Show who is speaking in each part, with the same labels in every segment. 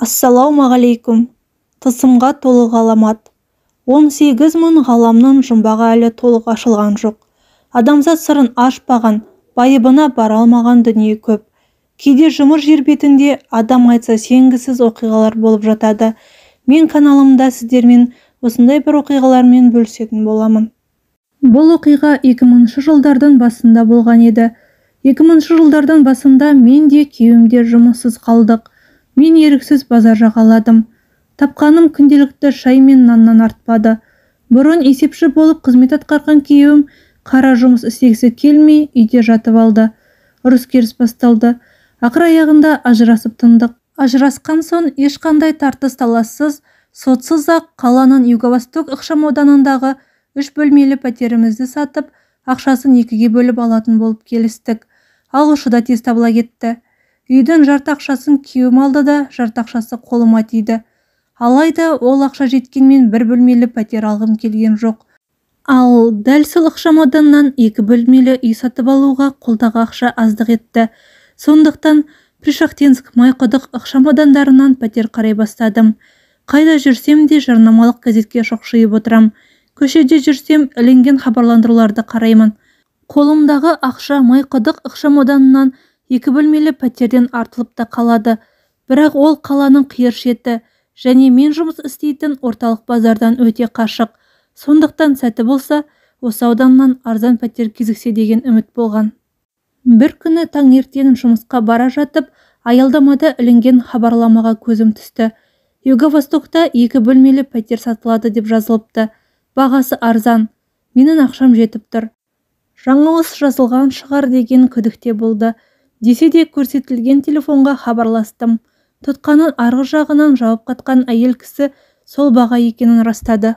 Speaker 1: Ассалаумағалейкум! Тылсымға толы ғаламат. 18 мың ғаламның жұмбағы әлі толық ашылған жоқ. Адамзат сырын ашпаған, байыбына бара алмаған дүние көп. Кейде жұмыр жер бетінде адам айтса сенгісіз оқиғалар болып жатады. Мен каналымда сіздермен осындай бір оқиғалармен бөлісетін боламын. Бұл оқиға 2000 жылдардың басында болған еді. 2000 жылдардың басында мен де күйеуім де жұмыссыз қалдық. Мен еріксіз базар жағаладым. Тапқаным күнделікті шай мен наннан артпады. Бұрын есепші болып қызмет атқарған күйеуім қара жұмыс істегісі келмей үйде жатып алды. Ұрыс-керіс басталды. Ақыр аяғында ажырасып тындық. Ажырасқан соң ешқандай тартыс-талассыз, сотсыз-ақ қаланың Юго-Восток ықшамауданындағы 3 бөлмелі пәтерімізді сатып, ақшасын екіге бөліп алатын болып келістік. Алушы да тез табыла кетті. Үйдің жарты ақшасын күйеуім алды да, жарты ақшасы қолыма тиді. Алайда ол ақша жеткенмен бір бөлмелі пәтер алғым келген жоқ. Ал дәл сол ықшамауданнан 2 бөлмелі үй сатып алуға қолдағы ақша аздық етті. Сондықтан Пришахтинск, Майқұдық ықшамаудандарынан пәтер қарай бастадым. Қайда жүрсем де жарнамалық газетке шоқшиып отырам. Көшеде жүрсем ілінген хабарландыруларды қараймын. Қолымдағы ақша Майқұдық ықшамауданынан 2 бөлмелі пәтерден артылып та қалады. Бірақ ол қаланың қиыр шеті және мен жұмыс істейтін орталық базардан өте қашық. Сондықтан сәті болса, осы ауданнан арзан пәтер кезіксе деген үміт болған. Бір күні таңертең жұмысқа бара жатып, аялдамада ілінген хабарламаға көзім түсті. Юго-Востокта 2 бөлмелі пәтер сатылады деп жазылыпты. Бағасы арзан. Менің ақшам жетіп тұр. Жаңылыс жазылған шығар деген күдікте болды. Десе де көрсетілген телефонға хабарластым. Тұтқаның арғы жағынан жауап қатқан әйел кісі сол баға екенін растады.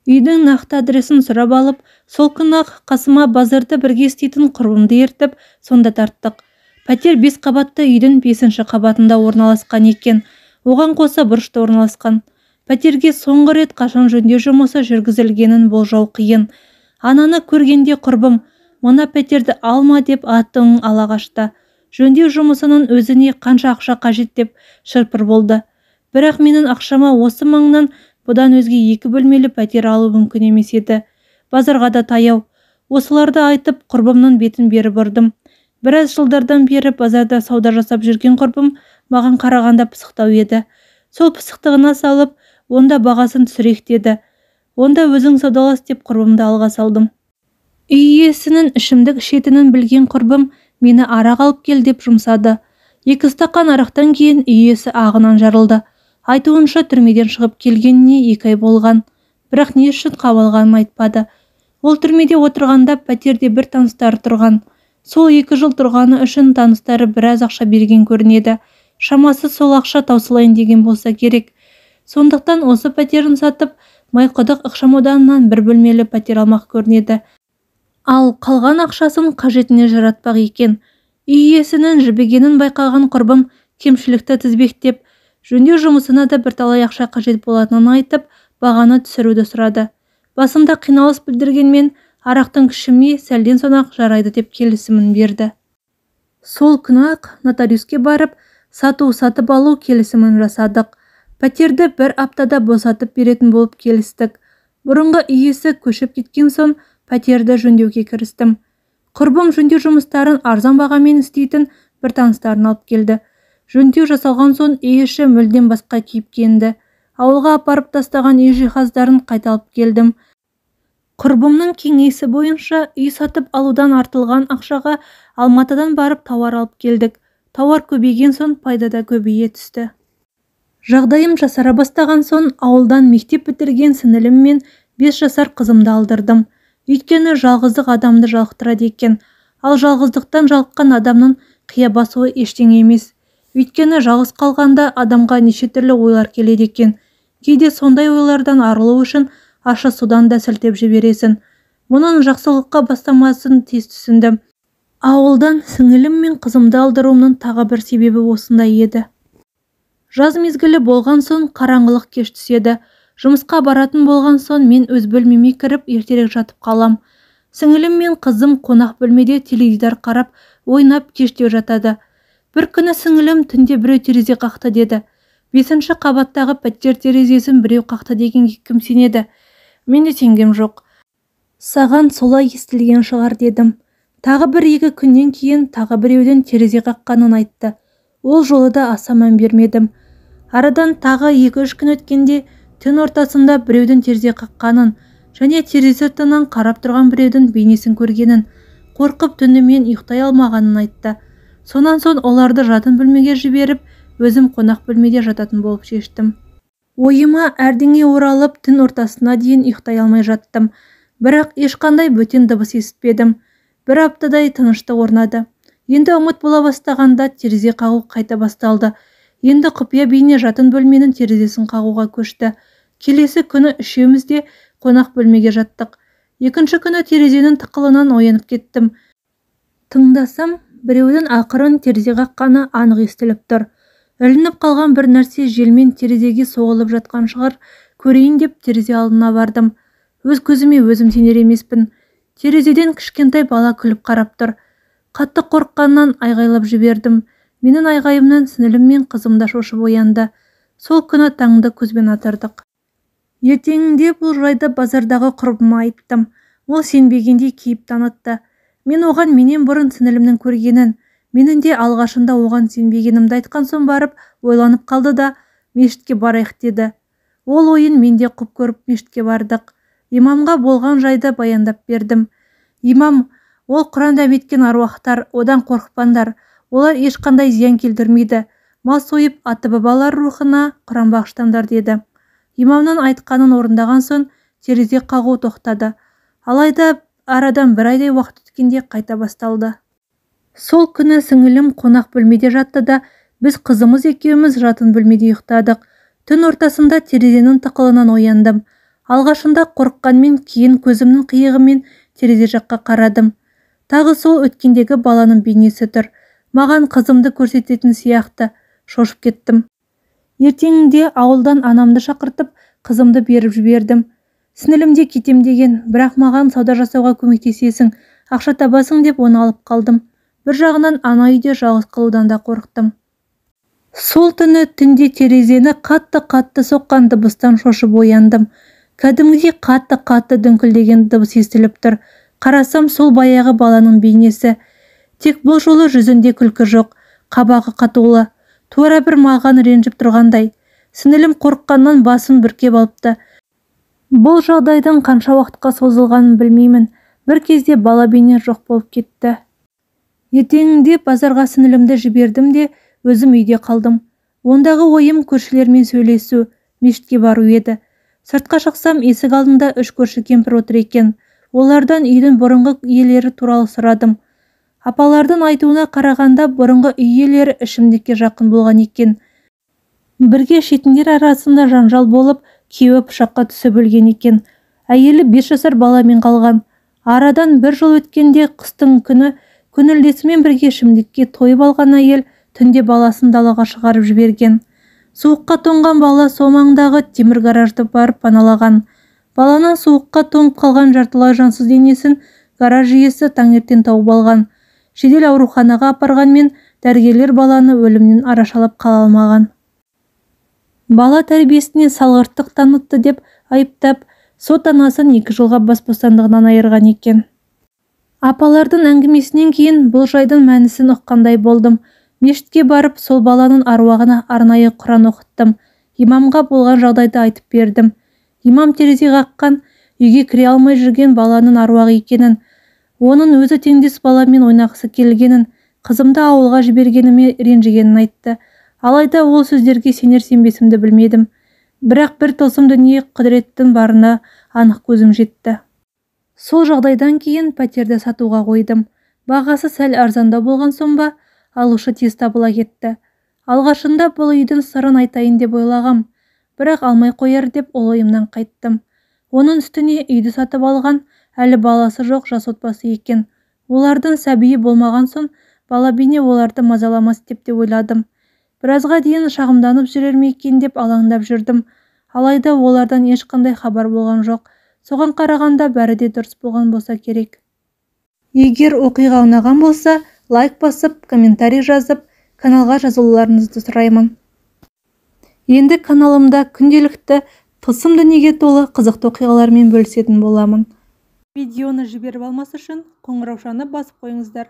Speaker 1: Үйдің нақты адресін сұрап алып, сол күні-ақ қасыма базарда бірге істейтін құрбымды ертіп, сонда тарттық. Пәтер 5 қабатты үйдің 5-ші қабатында орналасқан екен. Оған қоса бұрышта орналасқан. Пәтерге соңғы рет қашан жөндеу жұмысы жүргізілгенін болжау қиын. Ананы көргенде құрбым, мына пәтерді алма деп аттың ала қашты. Жөндеу жұмысының өзіне қанша ақша қажет деп шырпыр болды. Бірақ менің ақшама осы маңнан бұдан өзге 2 бөлмелі пәтер алу мүмкін емес еді. Базарға да таяу. Осыларды айтып құрбымның бетін бері бұрдым. Біраз жылдардан бері базарда сауда жасап жүрген құрбым маған қарағанда пысықтау еді. Сол пысықтығына салып, онда бағасын түсірейік деді. Онда өзің саудалас деп құрбымды алға салдым. Үй иесінің ішімдік ішетінін білген құрбым мені арақ алып кел деп жұмсады. 2 стақан арақтан кейін үй иесі ағынан жарылды. Айтуынша түрмеден шығып келгеніне 2 ай болған. Бірақ не үшін қамалғанын айтпады. Ол түрмеде отырғанда пәтерде бір таныстары тұрған. Сол 2 жыл тұрғаны үшін таныстары біраз ақша берген көрінеді. Шамасы сол ақша таусылайын деген болса керек. Сондықтан осы пәтерін сатып, Майқұдық ықшамауданынан бір бөлмелі пәтер алмақ көрінеді. Ал қалған ақшасын қажетіне жаратпақ екен. Үй иесінің жібігенін байқаған құрбым кемшілікті тізбектеп, жөндеу жұмысына да бірталай ақша қажет болатынын айтып, бағаны түсіруді сұрады. Басында қиналыс білдіргенмен, арақтың күшіме сәлден соң-ақ жарайды деп келісімін берді. Сол күні-ақ нотариуске барып, сату-сатып алу келісімін жасадық. Пәтерді бір аптада босатып беретін болып келістік. Бұрынғы иесі көшіп кеткен соң пәтерді жөндеуге кірістім. Құрбым жөндеу жұмыстарын арзан бағамен істейтін бір таныстарын алып келді. Жөндеу жасалған соң үй іші мүлдем басқа кейіпке енді. Ауылға апарып тастаған үй жиһаздарын қайта алып келдім. Құрбымның кеңесі бойынша үй сатып алудан артылған ақшаға Алматыдан барып тауар алып келдік. Тауар көбейген соң пайда да көбейе түсті. Жағдайым жасара бастаған соң ауылдан мектеп бітірген сіңілім мен 5 жасар қызымды алдырдым. Өйткені жалғыздық адамды жалықтырады екен. Ал жалғыздықтан жалыққан адамның қия басуы ештеңе емес. Өйткені жалғыз қалғанда адамға неше түрлі ойлар келеді екен. Кейде сондай ойлардан арылу үшін ащы судан да сілтеп жібересің. Мұның жақсылыққа бастамасын тез түсіндім. Ауылдан сіңілім мен қызымды алдыруымның тағы бір себебі осындай еді. Жаз мезгілі болған соң қараңғылық кеш түседі. Жұмысқа баратын болған соң мен өз бөлмеме кіріп ертерек жатып қалам. Сіңілім мен қызым қонақ бөлмеде теледидар қарап, ойнап кештеу жатады. Бір күні сіңілім түнде біреу терезе қақты деді. 5-ші қабаттағы пәтер терезесін біреу қақты дегенге кім сенеді? Мен де сенгем жоқ. Саған солай естілген шығар дедім. Тағы 1-2 күннен кейін тағы біреуден терезе қаққанын айтты. Ол жолы да аса мән бермедім. Арадан тағы 2-3 күн өткенде түн ортасында біреудің терезе қаққанын және терезе сыртынан қарап тұрған біреудің бейнесін көргенін, қорқып түнімен ұйықтай алмағанын айтты. Сонан соң оларды жатын бөлмеге жіберіп, өзім қонақ бөлмеде жататын болып шештім. Ойыма әрдеңе оралып, түн ортасына дейін ұйықтай алмай жаттым. Бірақ ешқандай бөтен дыбыс естіпедім. Бір аптадай тыныштық орнады. Енді ұмыт бола бастағанда терезе қағу қайта басталды. Енді құпия бейне жатын бөлменің терезесін қағуға көшті. Келесі күні үшеуміз де қонақ бөлмеге жаттық. Екінші күні терезенің тықылынан оянып кеттім. Тыңдасам, біреудің ақырын терезе қаққаны анық естіліп тұр. Ілініп қалған бір нәрсе желмен терезеге соғылып жатқан шығар, көрейін деп терезе алдына бардым. Өз көзіме өзім сенер емеспін. Терезеден кішкентай бала күліп қарап тұр. Қатты қорыққаннан айғайлап жібердім. Менің айғайымнан сіңілім мен қызым да шошып оянды. Сол күні таңды көзбен атырдық. Ертеңінде бұл жайды базардағы құрбыма айттым. Ол сенбегендей кейіп танытты. Мен оған менен бұрын сіңілімнің көргенін, менің де алғашында оған сенбегенімді айтқан соң барып ойланып қалды да, мешітке барайық деді. Ол ойын мен де құп көріп мешітке бардық. Имамға болған жайды баяндап бердім. Имам, ол Құран дәметкен аруақтар, одан қорықпаңдар, олар ешқандай зиян келтірмейді. Мал сойып ата-бабалар рухына Құран бағыштаңдар деді. Имамның айтқанын орындаған соң терезе қағу тоқтады. Алайда арадан бір айдай уақыт өткенде қайта басталды. Сол күні сіңілім қонақ бөлмеде жатты да, біз қызымыз екеуміз жатын бөлмеде ұйықтадық. Түн ортасында терезенің тықылынан ояндым. Алғашында қорыққанмен кейін көзімнің қиығымен терезе жаққа қарадым. Тағы сол өткендегі баланың бейнесі тұр. Маған қызымды көрсететін сияқты, шошып кеттім. Ертеңінде ауылдан анамды шақыртып, қызымды беріп жібердім. Сіңілім де кетем деген, бірақ маған сауда жасауға көмектесесің, ақша табасың деп оны алып қалдым. Бір жағынан ана үйде жалғыз қалудан да қорықтым. Сол түні түнде терезені қатты-қатты соққан дыбыстан шошып ояндым. Кәдімгідей қатты-қатты дүңкілдеген дыбыс естіліп тұр. Қарасам, сол баяғы баланың бейнесі. Тек бұл жолы жүзінде күлкі жоқ, қабағы қатулы. Тура бір маған ренжіп тұрғандай. Сіңілім қорыққаннан басын бүркеп алыпты. Бұл жағдайдың қанша уақытқа созылғанын білмеймін. Бір кезде бала бейне жоқ болып кетті. Ертеңінде базарға сіңілімді жібердім де, өзім үйде қалдым. Ондағы ойым көршілермен сөйлесу, мешітке бару еді. Сыртқа шықсам, есік алдында 3 көрші кемпір отыр екен. Олардан үйдің бұрынғы иелері туралы сұрадым. Апалардың айтуына қарағанда бұрынғы үй иелері ішімдікке жақын болған екен. Бірге ішетіндер арасында жанжал болып, күйеуі пышаққа түсіп өлген екен. Әйелі 5 жасар баламен қалған. Арадан бір жыл өткенде қыстың күні көңілдесімен бірге ішімдікке тойып алған әйел түнде баласын далаға шығарып жіберген. Суыққа тоңған бала сол маңдағы темір гаражды барып паналаған. Баланың суыққа тоңып қалған жартылай жансыз денесін гараж иесі таңертең тауып алған. Жедел ауруханаға апарғанмен дәрігерлер баланы өлімнен арашалап қала алмаған. Бала тәрбиесіне салғырттық танытты деп айыптап, сот анасын 2 жылға бас бостандығынан айырған екен. Апалардың әңгімесінен кейін бұл жайдың мәнісін ұққандай болдым. Мешітке барып, сол баланың аруағына арнайы Құран оқыттым. Имамға болған жағдайды айтып бердім. Имам терезе қаққан, үйге кіре алмай жүрген баланың аруағы екенін, оның өзі теңдес баламен ойнағысы келгенін, қызымды ауылға жібергеніме ренжігенін айтты. Алайда ол сөздерге сенер-сенбесімді білмедім. Бірақ бір тылсым дүние құдіреттің барына анық көзім жетті. Сол жағдайдан кейін пәтерді сатуға қойдым. Бағасы сәл арзандау болған соң ба, алушы тез табыла кетті. Алғашында бұл үйдің сырын айтайын деп ойлағам, бірақ алмай қояр деп ол ойымнан қайттым. Оның үстіне үйді сатып алған әлі баласы жоқ жас отбасы екен. Олардың сәбиі болмаған соң бала бейне оларды мазаламас деп те ойладым. Біразға дейін шағымданып жүрер ме екен деп алаңдап жүрдім. Алайда олардан ешқандай хабар болған жоқ. Соған қарағанда бәрі де дұрыс болған болса керек. Егер оқиға ұнаған болса, лайк басып, комментарий жазып, каналға жазылуларыңызды сұраймын. Енді каналымда күнделікті тылсым дүниеге толы қызықты оқиғалармен бөлісетін боламын. Видеоны жіберіп алмас үшін қоңыраушаны басып қойыңыздар.